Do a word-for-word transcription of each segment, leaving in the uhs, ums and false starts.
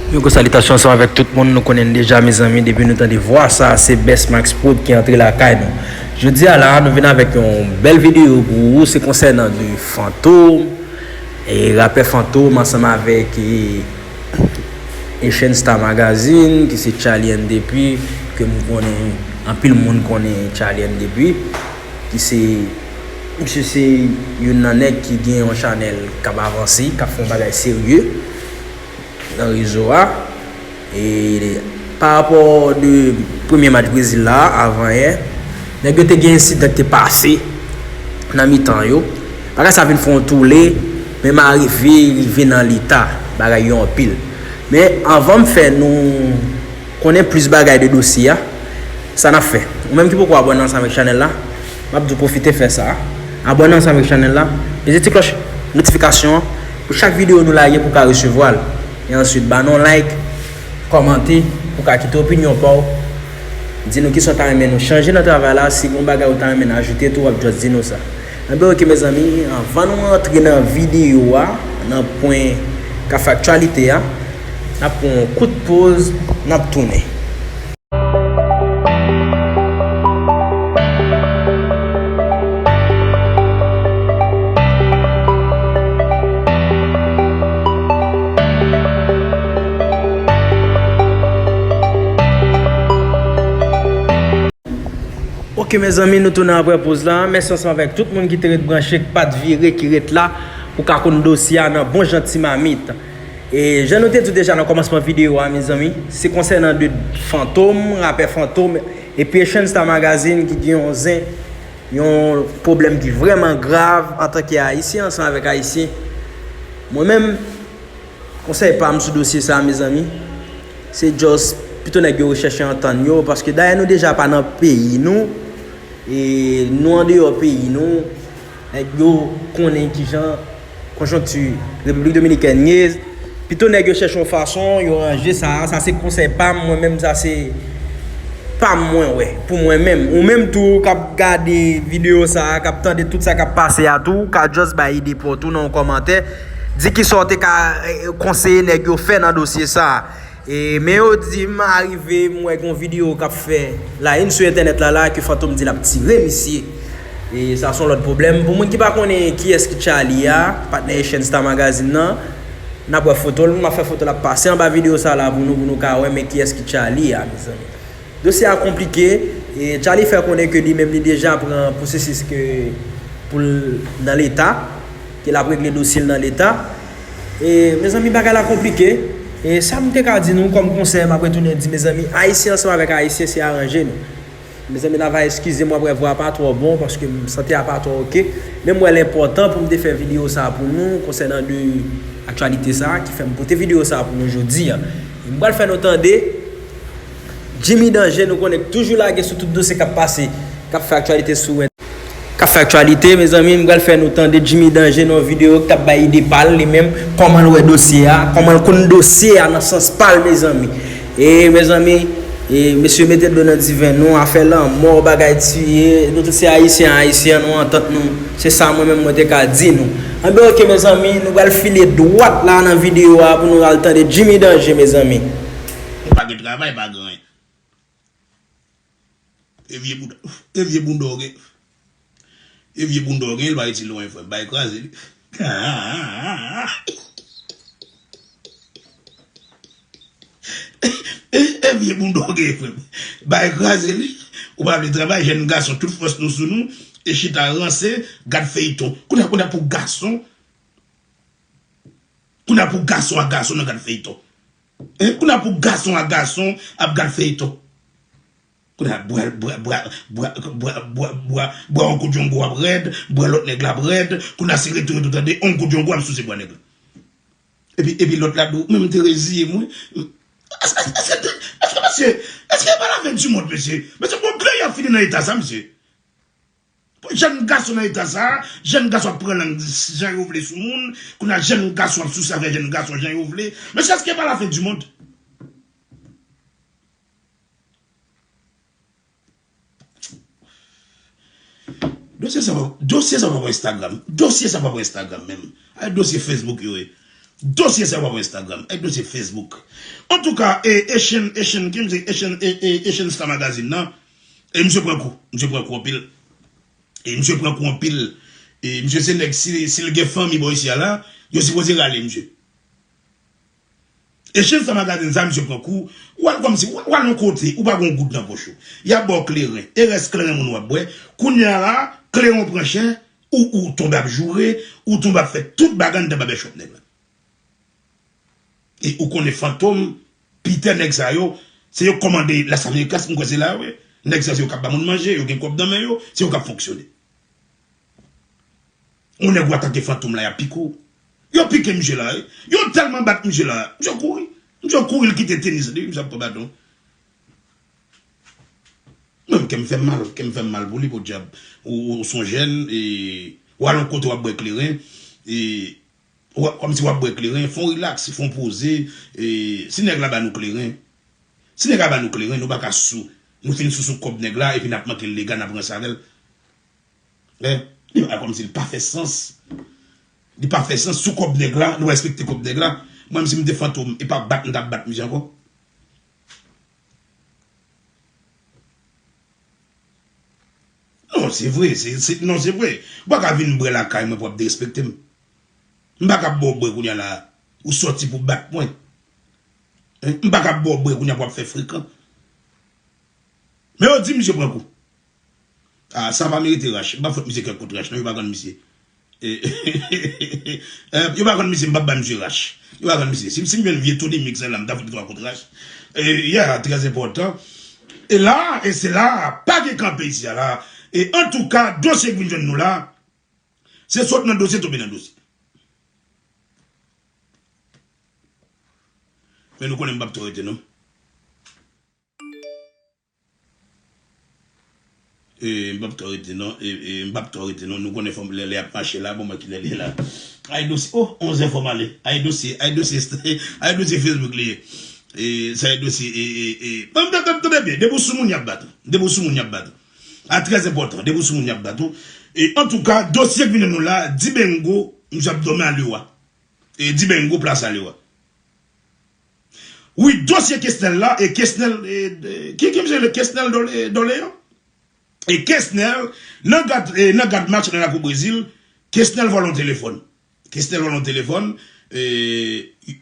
Yon gwo salitasyon ansanm avèk tout moun nou konnen deja, mezanmi, depi nou tande vwa sa, se Best Max Prod ki antre lakay nou. Jodi a la, nou vin avèk yon bèl videyo pou ou, se konsènan de Fantom, e rapè Fantom ansanm avèk, e, Asian Star Magazine, ki se Charlie and Depri, ke m konnen, anpil moun konnen Charlie and Depri, ki se, misye se youn nan nèg ki gen yon chanèl k ap avanse, k ap fè yon bagay serye nan rezo a. E pa rapò de premye match Brezil la, avan yè, nèg yo te gen ensidan ki te pase nan mitan yo. Bagay sa vin fè yon toule, men m arive rive nan leta, bagay yo anpil. Men anvan m fè nou konnen plis bagay de dosye a, sa n ap fè? Ou menm ki poko abòne ansanm avèk chanèl la, m ap di w pwofite fè sa. Abòne ansanm avèk chanèl la, peze ti klòch notifikasyon an pou chak videyo nou lage pou w ka resevwa l. E answit, ba nou yon like, kòmante, pou w ka kite opinyon pa w. Di nou kisa w ta renmen nou chanje nan travay la, si gen yon bagay ou ta renmen n ajoute tou, w ap just di nou sa. Enben, oke, mezanmi, anvan nou antre nan videyo a, nan pwen k ap fè aktyalite a, n ap pran yon kout poz, n ap tounen. Oke, mezanmi, nou tounen apre poz la. Mèsi ansanm avèk tout moun ki te ret branche, ki pa t vire, ki ret la, pou ka konn dosye a nan bon jan ti mamit. E jan nou te di w deja nan kòmansman videyo a, mezanmi, se konsènan de Fantom, rapè Fantom, epi Asian Star Magazine ki gen yon zen, yon pwoblèm ki vrèman grav antanke Ayisyen ansanm avèk Ayisyen. Mwen menm, konsèy pa m sou dosye sa, mezanmi, se just pito nèg yo rechèche antann yo, paske dayè nou deja pa nan peyi nou, e nou andeyò peyi nou, nèg yo konnen kijan konjonkti Repiblik Dominikèn ye. Pito nèg yo chèche yon fason, yo ranje sa, sa se konsèy pa m, mwen menm, sa se pa m mwen wè, pou mwen menm. Ou menm tou k ap gade videyo sa, k ap tande tout sa k ap pase a tou, ou ka just bay ide pa w tou nan yon kòmantè. Di kisa w te ka, eh, konseye nèg yo fè nan dosye sa. E, men yo di m arive, m wè gen yon videyo k ap fè la, youn sou entènèt la, la, ke Fantom di l ap tire misye. E sa se yon lòt pwoblèm. Pou moun ki pa konnen kiyès ki Charlie a, patnè Asian Star Magazine nan, n ap wè foto l, m ap fè foto l ap pase anba videyo sa la pou nou, pou nou ka wè, men kiyès ki Charlie a, mezanmi. Dosye a konplike, e Charlie fè konnen ke li menm li deja pran pwosesis ke pou l nan leta, ke l ap regle dosye l nan leta. E, mezanmi, bagay la konplike. E sa m te ka di nou kòm konsèy, m ap retounen di, mezanmi, Ayisyen ansanm avèk Ayisyen, se aranje nou. Mezanmi, n a va eskize m, w ap wè vwa a pa twò bon, paske m, sante a pa twò oke. Men m wè l enpòtan pou m te fè videyo sa a pou nou, konsènan de aktyalite sa a, ki fè m pote videyo sa a pou nou jodi a. E m pral fè nou tande Jimmy Danger, nou konnen k toujou lage sou tout dosye k ap pase, k ap fè aktyalite sou k ap fè aktyalite, mezanmi, m pral fè nou tande Jimmy Danger nan yon videyo ki t ap bay ide pa l, li menm, kòman l wè dosye a, kòman l konn dosye a nan sans pa l, mezanmi. E, mezanmi, e, mesye, mete dlo nan diven nou, afè lanmò, bagay tiye, nou tout se Ayisyen, Ayisyen, nou antant nou. Se sa mwen menm mwen te ka di nou. Anben, oke, mezanmi, nou pral file dwat la nan videyo a pou nou al tande Jimmy Danger, mezanmi. Ou pa gen travay, pa gen anyen. E vye bounda, e vye bounda w gen. E vye bounda w gen, li pa itil ou anyen, frè m. Bay kraze li. E, e vye bounda w gen, frè m. Bay kraze li. Ou pa vle travay, jèn gason, tout fòs nou sou nou. E chita ranse, gad feyton. Kounye a, kounye a pou gason. Kounye a pou gason ak gason nan gad feyton. Hein? Kounye a pou gason ak gason ap gad feyton. Kounye a bwa, bwa, bwa, bwa, bwa, bwa, bwa, bwa Uncle Django ap rèd, bwa lòt nèg la ap rèd. Kounye a se rete, rete, tande Uncle Django ap souse bwa nèg la. Epi, epi lòt la di w, men m te reziye mwen. Èske, èske, èske, èske, mesye, èske e pa la fen di mond, mesye? Mesye, bon, gran y ap fini nan eta sa, mesye. Jèn gason nan eta sa, jèn gason ap pran lang jan yo vle sou moun, kounye a jèn gason ap souse afè jèn gason jan yo vle. Mesye, èske e pa la fen di mond? Dosye sa pa, dosye sa pa pou Instagram. Dosye sa pa pou Instagram menm. Ay, dosye Facebook yo ye. Dosye sa yo pa pou Instagram, e dosye Facebook. Antouka, e, Echenn, Echenn, ki misye, Echenn, e, e, Echenn Star Magazine nan, e misye pran kou, misye pran kou anpil. E misye pran kou anpil. E misye se nèg, si, si l gen fanmi bò isi a la, yo sipoze rale misye. Echenn Star Magazine sa, misye pran kou. W al kòmsi, w al yon kote, ou pa gen yon goud nan pòch ou. Y ap ba w kleren. E rès kleren moun w ap bwè. Kounye a la, kleren w pran chè, ou, ou tonbe ap joure, ou tonbe ap fè tout bagay anndan babèchòp nèg la. E ou konnen Fantom, Peter, nèg sa yo, se yo k kòmande Las Americas, m kwè se la, wi. Nèg sa yo, se yo k ap ba moun manje, yo gen kòb nan men yo, se yo k ap fonksyone. Yon nèg ou atake Fantom la, y ap pike w. Yo pike misye la, wi. Yo tèlman bat misye la, misye kouri. Misye kouri, l kite tenis li, misye ap pran baton. Mwen, kè m fè m mal, kè m fè m mal pou li, podyab. Ou, ou se yon jèn, e, w al yon kote w ap bwè kleren, e, w ap, kòmsi w ap bwè kleren, fè w rilaks, fè w poze, e, si nèg la ba nou kleren, si nèg la ba nou kleren, nou pa ka sou, nou fin sou sou kòb nèg la, epi n ap manke l lega, n ap ranse avè l. Hein? Li pa kòmsi l pa fè sans. Li pa fè sans sou kòb nèg la, nou respekte kòb nèg la. Mwen, si m te Fantom, e pa bat m t ap bat misye ankò. Non, se vre, se, se, non, se vre. Ou pa ka vin bwè lakay mwen pou w ap derespekte m. M pa ka ba w bwè kounye a la, ou sòti pou bat mwen. Hein? M pa ka ba w bwè kounye a pou w ap fè frekan. Men yo di misye pran kou. Ah, sa pa merite rach. M pa fout misye kèk kout rach, non, yo pa konn misye. E, eh, yo pa konn misye, m p ap ba misye rach. Yo pa konn misye. Si, si m jwenn vye Tony Mix la, m ta fout li twa kout rach. E, yeah, trè enpòtan. E la, e se la, pa gen kanpe isi a la. E antouka, dosye k vin jwenn nou la, se sot nan dosye, tonbe nan dosye. Men nou konnen m p ap twò rete, non. E, m p ap twò rete non. E, e, m p ap twò rete non. Nou konnen fò m lè, lè y ap mache la, bon, mwen kilè li ye la. Ay dosye, oh, onz è fò m ale. Ay dosye, ay dosye, ay dosye Facebook li ye. E, sa e dosye, e, e, e. Bon, tande, tande, tande byen. Depi w sou moun y ap bat ou. Depi w sou moun y ap bat ou. A, trè enpòtan. Depi w sou moun y ap bat ou. E, antouka, dosye k vin nou la, Dibengo, misye ap dòmi a Lewa. E, Dibengo, plas a Lewa. Wi, dosye Kesnel la, e Kesnel, e, e, ki, ki misye rele Kesnel Dole-, Dolean? E Kesnel, nan gad, e, nan gad match nan lakou Brezil, Kesnel vòlè yon telefòn. Kesnel vòlè yon telefòn, e, e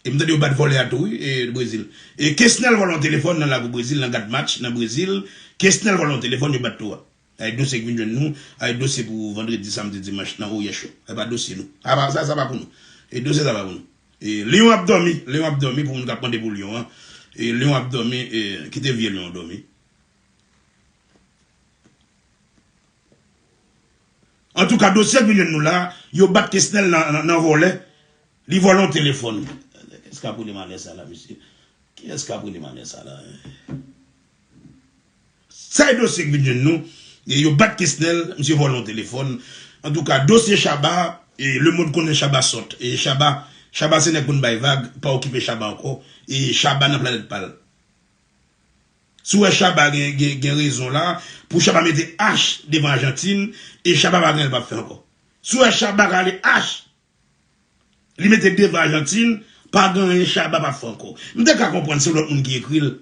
m tande yo bat vòlè a tou, wi, e, Brezil. E Kesnel vòlè yon telefòn nan lakou Brezil, nan gad match, nan Brezil, Kesnel vòlè yon telefòn, yo bat tou a. Ay dosye k vin jwenn nou, ay dosye pou vandredi, samdi, dimanch nan Oryè Show. Ay pa dosye nou. Apa sa, sa pa pou nou. E dosye sa pa pou nou. E Leon ap dòmi, Leon ap dòmi pou moun k ap mande pou Leon an. E Leon ap dòmi, e kite vye Leon dòmi. Antouka, dosye k vin jwenn nou la, yo bat Kesnel nan, nan, nan vòlè. Li vòlè yon telefòn. Kiyès k ap rele malè sa la, mesye? Kiyès k ap rele malè sa la? Sa e dosye k vin jwenn nou. E yo bat Kesnel, misye vòlè yon telefòn. Antouka, dosye Shabba, e lemonn konnen Shabba sòt. E Shabba, Shabba se nèg moun bay vag, pa okipe Shabba ankò. E Shabba nan planèt pa l. Si w wè Shabba gen, gen, gen rezon la, pou Shabba mete H devan Ajantin, e Shabba pa gen anyen l p ap fè ankò. Si w wè Shabba rale H, li mete devan Ajantin, pa gen anyen Shabba p ap fè ankò. M te ka konprann se lòt moun ki ekri l.